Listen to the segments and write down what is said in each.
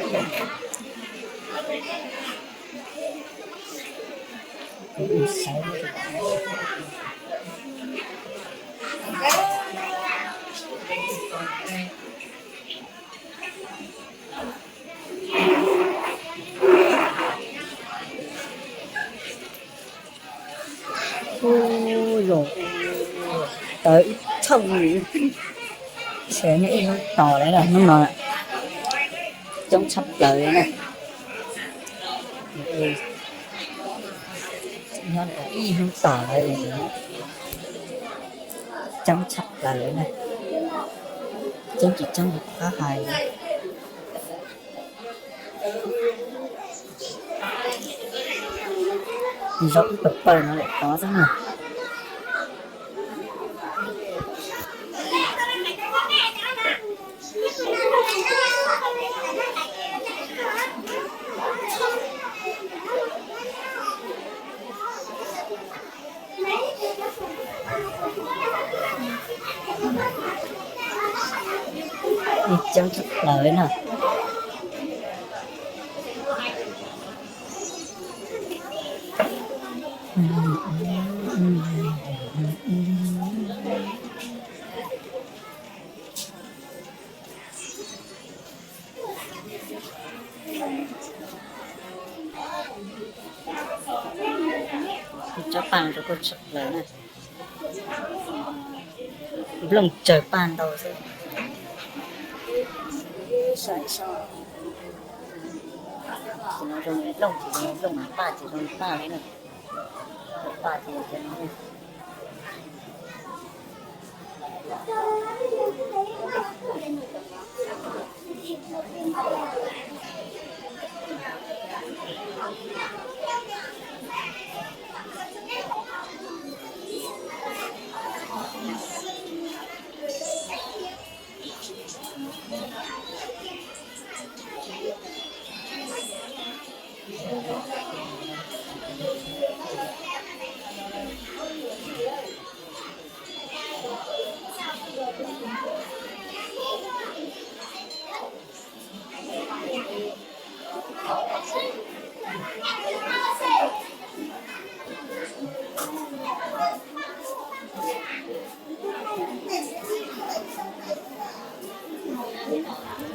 Ub, zoo, tawv ib txhooj, ntshe nyob ib hnub tos lawm na, hnub no coob tshaj plaws li na. Nyob ib hnub tos lawm, coob tshaj plaws li na, coob tsis coob qab hais. Zaum ib pawg pawg no lawm tod xwb na. Coob tshaj plaws na. Tsob paj rau kuj tshaj plaws na. Nplooj tsawg paj ntau xwb. Ces no zoo li nplooj, ces zoo li nplooj, mas paj ces zoo li paj li na. Paj ces zoo li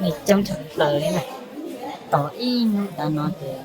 Nws coob tshaj plaws li na, tos ib hnub tas no ces